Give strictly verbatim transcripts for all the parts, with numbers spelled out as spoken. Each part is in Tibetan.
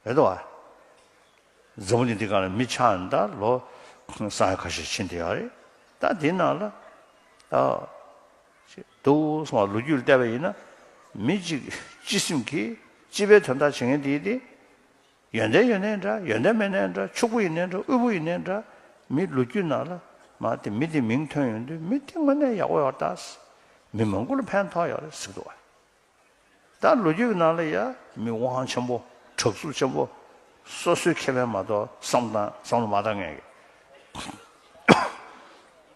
རེད་དོ། འཛམ་བུ་གླིང་འདི་སྒང་ལ་མི་ཆགས་ནས་ད་ལོ་སང་ཡ་ཁ་ཤས་ཕྱིན་བསྡད་ཡོད་རེད། ད་འདི་ནང་ལ་ད་འདུག་སོང་བ་ལོ་རྒྱུས་བལྟས་པ་ཡིན་ན། མི་གཅིག་སྤྱི་སེམས་ཀྱིས་སྤྱི་པའི་དོན་དག་བྱེད་མཁན་དེ་དེ། ཡོན་ཏན་ཡོད་ནའི་འདྲ། ཡོན་ཏན་མེད་ནའི་འདྲ། ཕྱུག་པོ་ཡིན་ནའི་འདྲ། དབུལ་པོ་ཡིན་ནའི་འདྲ། མི་ལོ་རྒྱུས་ནང་ལ་མ་དེ་མི་དེ་མིང་ཐོན་ཡོང་དུས་མི་དེ་དངོས་གནས་ཡག་པོ་ཡོད་ད། མི་མང་པོ་ལ་ཕན་ཐོགས་ཡོད་རེད་ཟེར་གི་འདུག་བ། ད་ལོ་རྒྱུས་ཀྱི་ནང་ལ་ཡ་མི་དབང་ཆེན་པོ། དྲག་ཤུགས་ཆེན་པོ། སོ་སོའི་ཁེ་ཕན་མ་གཏོགས་བསམ་བཏང་བསམ་བློ་མ་བཏང་མཁན་གྱི།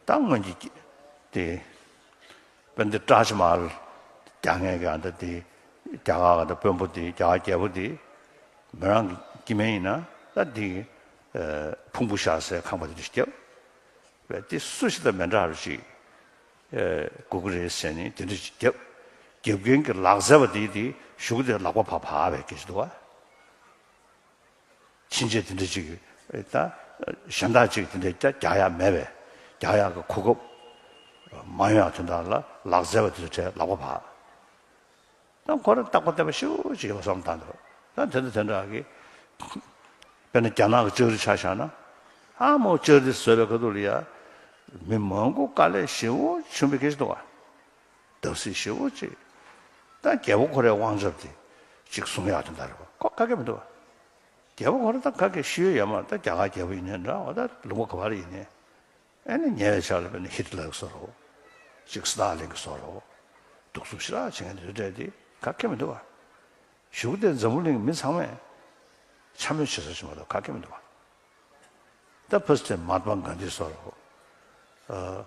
ད་སྔོན་གྱི་དེ་དཔེ་འདི་བཀྲ་ཤིས་མར་རྒྱག་མཁན་གྱི་ཨ་ད་དེ་རྒྱ་གར་ཨ་ད་དཔོན་པོ་དེ། རྒྱ་གར་རྒྱལ་པོ་དེ་མི་རང་གི་སྐྱེ་དམན་ཡིན་ན་ད་དེ་ཕུང་པོ་བཞག་སའི་ཁང་པ་དེ་འདྲ་ཞིག་བརྒྱབ། བས་དེ་སུ་ཞིག་དང་མི་འདྲ་བ་ཞིག་དགོས་ཀྱི་རེད་ཟེར་ནས་དེ་འདྲ་ཞིག་བརྒྱབ། རྒྱབ་མཁན་གྱི་ལག་རྩལ་པ་དེ་དེ་གཞུག་དེ་ལག་པ་བར་བར་བས་སྐད་ཅིག་འདུག་བ། ཕྱིན་ཆད་དེ་འདྲ་ཅིག་ད་གཞན་དག་ཅིག་དེ་འདྲ་རྒྱག་ཡག་མེད་པས། རྒྱག་ཡག་གི་གོ་སྐབས་མ་ཡོང་ཡག་དོན་དག་ལ་ལག་རྩལ་པ་དེ་ཚོ་གྲས་ལག་པ་བར། ད་ཁོ་རང་རྟག་པ་བརྟན་པོ་ཞེ་པོ་ཅིག་ཡོད་བསམ་བཏང་འདུག་ད་དེ་འདྲ་དེ་འདྲ་གི། དཔེར་ན་རྒྱ་ནག་གི་ལྕགས་རི་ཆ་བཞག་ན། ཨ་མོ་ལྕགས་རི་བཟོས་པའི་ཁ་ཐུག་ལ་ཡ། མི་མང་པོ་དཀའ་ལས་ཞེ་པོ་བྱུང་བའི་སྐད་ཆ་འདུག་བ། བརྡབ་གསིག་ཞེ་པོ་ཅིག་ད་རྒྱལ་པོ་ཁོ་རའི་དབང་ཆ་དེ་ཅིག་བཟུང་ཡག་དེ་འདྲ་རེད་བ། ཁོ་ག་གེ་མི་འདུག་བ། རྒྱལ་པོ་ཁོ་ར་ད་ག་གེ་ཤེས་ཡོད་ཡོད་མ་རེད། ད་རྒྱ་གར་རྒྱལ་པོ་ཡིན་ནའི་འདྲ་བ། ད་ལུང་པ་ག་བ་རེ་ཡིན་ནའི། ཨེ་ནི་ཉེ་བའི་ཆར་ལ་དཔེར་ན་ཧི་ཏི་ལར་གྱི་བཟོ་འདྲ་བོ། ཅིག་སི་ཏཱ་ལིན་གྱི་བཟོ་འདྲ་བོ། སྡུག་རྩུབ་ཞེ་དྲག་བྱེད་མཁན་དེ་ཚོ་གྲས་དེ་ག་གེ་མི་འདུག་བ། གཞུག་དེ་འཛམ་བུ་གླིང་གི་མི་ཚང་མས་འཕྱ་སྨོད་བྱེད་ས་ཞིག་མ་གཏོགས་ག་གེ་མི་འདུག་བ། ད་ཕར་ཚུར་མཱ་ཏྨ་གྷན་དྷི་བཟོ་འདྲ་བོ། ཨ།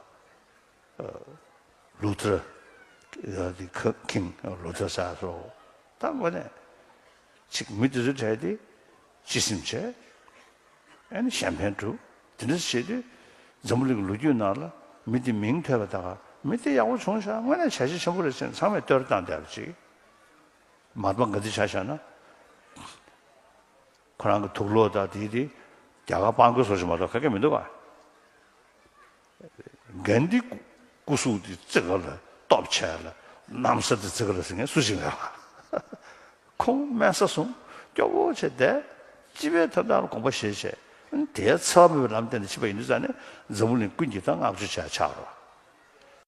ལུ་ཐར། ཨ་དེ་ཁ་ཁིང་ལུ་ཐར་ཟེར་སོགས། ད་དངོས་གནས་ཅིག་མི་དེ་ཚོའི་གྲས་དེ་སྤྱི་སེམས་བྱས། ཨ་ནི་གཞན་ཕན་སྒྲུབ། དེ་འདྲ་བྱེད་དུས་འཛམ་བུ་གླིང་གི་ལོ་རྒྱུས་ནང་ལ་མི་དེ་མིང་ཐོས་པ་ད་ག་མི་དེ་ཡག་པོ་བྱུང་ཤག་དངོས་གནས་བྱ་བྱེད་ཆེན་པོ་རེད་ཟེར་ནས་ཚང་མས་བསྟོད་ར་བཏང་བསྡད་པ་ཅིག་མཱ་ཏྨ་གྷན་དྷི་ཆ་བཞག་ན། ཁོ་རང་གི་དུག་སློག་དང་དེ་དེ་རྒྱ་གར་དཔལ་འབྱོར་སོགས་ཞིག་མ་གཏོགས་ག་གེ་མི་འདུག་ག་གྷན་དྷི་སྐུ་གཟུགས་དེ་ཙི་ག་ལ་སྟོབས་ཆེ་ལ་གནམ་ས་དེ་ཙི་ག་ལ་ཟེར་མཁན་སུ་ཞིག་མེད་པ། ཁོང་དམན་ས་བཟུང་སྐྱོ་བོ་བྱས་བསྡད། སྤྱི་པའི་དོན་དག་ལ་དགོངས་པ་བཞེས་བྱས། དེའི་འཚེ་བ་མེད་པའི་ལམ་བསྟན་ནས་ཕྱིན་པ་ཡིན་དུས་ཙང་ནས་འཛམ་བུ་གླིང་ཀུན་གྱིས་ད་བསྔགས་བརྗོད་བྱས་ཆགས་རོགས།